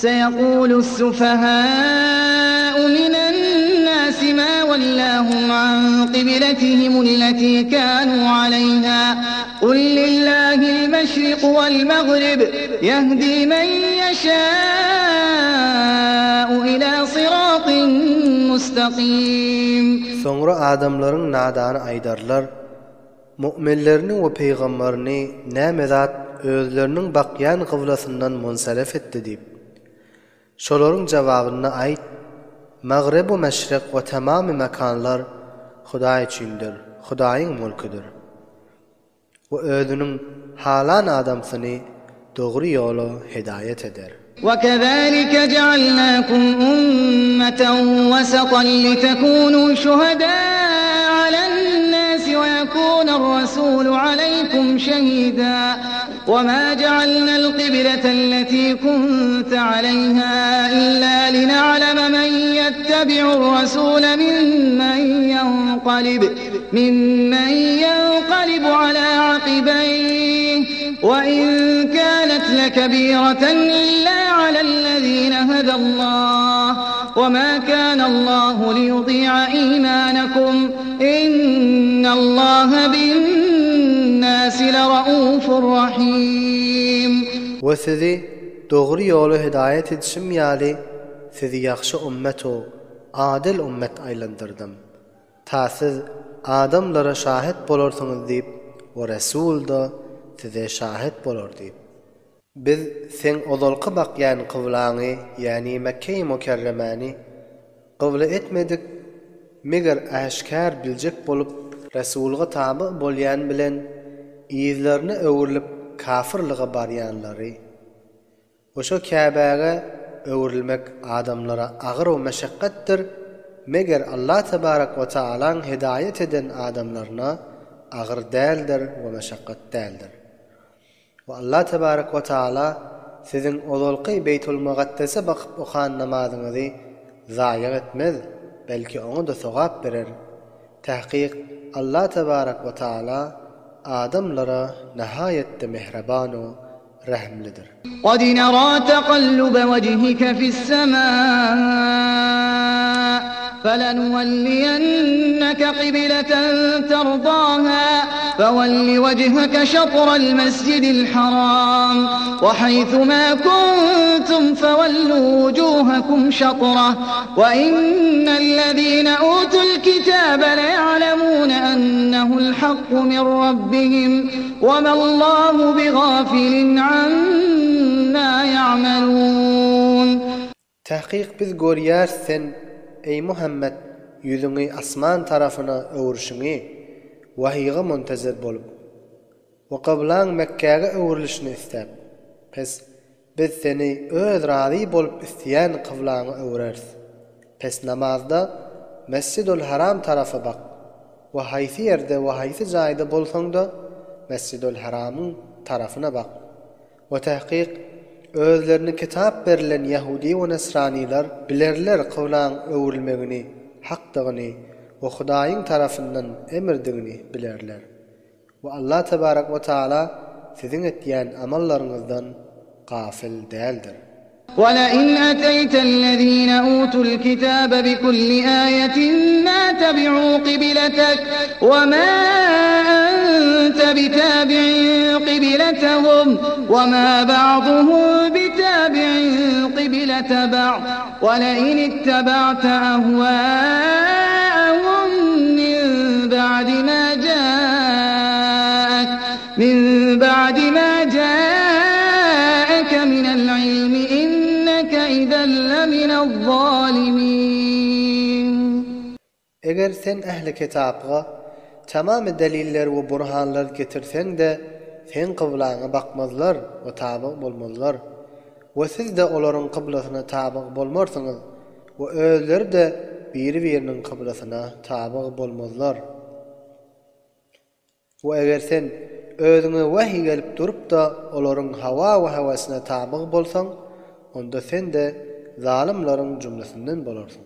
Seýekulu s-sufahau minen-nasi ma wallahum an qibletihim allati kanu aleýha. Kul lillahil meşriku wal magrib ýehdi men ýeşâ'u ila syratyn mustakîm. Soňra adamlaryň nadany aýdarlar, Mu'minlerini we pygamberini näme zat özleriniň bakýan kyblasyndan munsarif etdi diýip. Şolaryň jawabynda aýt, Magreb-u meşrek we tamamy mekanlar Hudaý üçindir, Hudaýyň mulküdir. We özüniň halan adamsyny dogry ýola hidaýat eder. وَكَذَٰلِكَ جَعَلْنَاكُمْ أُمَّةً وَسَطًا لِتَكُونُوا شُهَدَاءَ عَلَى النَّاسِ وَيَكُونَ الرَّسُولُ عَلَيْكُمْ شَهِيدًا وَمَا جَعَلْنَا الْقِبْلَةَ الَّتِي كُنتَ عَلَيْهَا إِلَّا لِنَعْلَمَ مَن يَتَّبِعُ الرَّسُولَ مِمَّن يَنقَلِبُ مِمَّن يَنقَلِبُ عَلَى عَقِبَيْهِ وَإِن كَانَتْ لَكَبِيرَةً إِلَّا عَلَى الَّذِينَ هَدَى اللَّهُ وَمَا كَانَ اللَّهُ لِيُضِيعَ إِيمَانَكُمْ إِنَّ اللَّهَ بِالنَّاسِ لَرَءُوفٌ رَحِيمٌ. We sizi dogry ýola hidaýat edişim ýaly sizi ýagşy ummet-u adyl ummet aýlandyrdym. Ta siz adamlara şahyt bolarsyňyz diýip we Resul-da size şahyt bolar diýip. Biz seň ozalky bakýan kyblaňy, ýäni Mekgeýi Mükerremäni, kybla etmedik, meger äşgär biljek bolup, Resulga taby bolýan bilen yzlaryna öwrülip kafyrlyga barýanlary. We şo Käbäge öwrülmek adamlara agyr we meşakgatdyr, meger Allah tebarek we taalaň hidaýat eden adamlaryna agyr däldir we meşakgat däldir. We Allah tebarek we taala siziň ozalky Beýtulmugaddese bakyp okan namazyňyzy zaýag etmez, belki oňa-da sogap berer. Tahkyk Allah tebarek we taala adamlara nahaýatda mähriban u rehimlidir. قَدْ نَرَى تَقَلُّبَ وَجْهِكَ فِي السَّمَاءِ فَلَنُوَلِّيَنَّكَ قِبْلَةً تَرْضَاهَا فَوَلِّ وَجْهَكَ شَطْرَ الْمَسْجِدِ الْحَرَامِ وَحَيْثُمَا كُنتُمْ فَوَلُّوا وُجُوهَكُمْ شَطْرَهُ وَإِنَّ الَّذِينَ أُوتُوا الْكِتَابَ لَيَعْلَمُونَ أَنَّهُ الْحَقُّ مِنْ رَبِّهِمْ وَمَا اللَّهُ بِغَافِلٍ عَمَّا يَعْمَلُونَ. Tahkyk biz görýäris sen, eý Muhammet, ýüzüňi asman tarapyna öwrüşiňi, wahyga muntezir bolup, we kyblaň Mekgäge öwrülişini isläp, pes, Biz seni öz razy bolup isleýän kyblaňa öwreris. Pes namazda Mesjidul Haram tarapa bak we haýsy ýerde we haýsy jaýda bolsaň-da Mesjidul Haramyň tarapyna bak. We tahkyk, özlerine kitap berlen ýahudi we nesranylar bilerler kyblaň öwrülmegini hakdygyny we Hudaýyň tarapyndan emrdigini bilerler. We Allah tebarek we taala siziň etýän amallaryňyzdan gafyl däldir. وَلَئِنْ أَتَيْتَ الَّذِينَ أُوتُوا الْكِتَابَ بِكُلِّ آيَةٍ مَا تَبِعُوا قِبْلَتَكَ وَمَا أَنْتَ بِتَابِعٍ قِبْلَتَهُمْ وَمَا بَعْضُهُمْ بِتَابِعٍ قِبْلَةَ بَعْضٍ وَلَئِنِ اتَّبَعْتَ أَهْوَاءَهُمْ مِنْ بَعْدِ مَا جَاءَكَ مِنْ بَعْدِ مَا جَاءَكَ مِنَ الْعِلْمِ إِنَّكَ إِذًا لَّمِنَ الظَّالِمِينَ. Eger sen ähli kitapga tamamy deliller we burhanlar getirseň-de, seň kyblaňa bakmazlar we tabyg bolmazlar. We siz-de olaryň kyblasyna tabyg bolmarsyňyz we özleri-de biri-biriniň kyblasyna tabyg bolmazlar. We eger sen özüňe wahyý gelip durup-da olaryň hawa we höwesine tabyg bolsaň, onda sen-de zalymlaryň jümlesinden bolarsyň.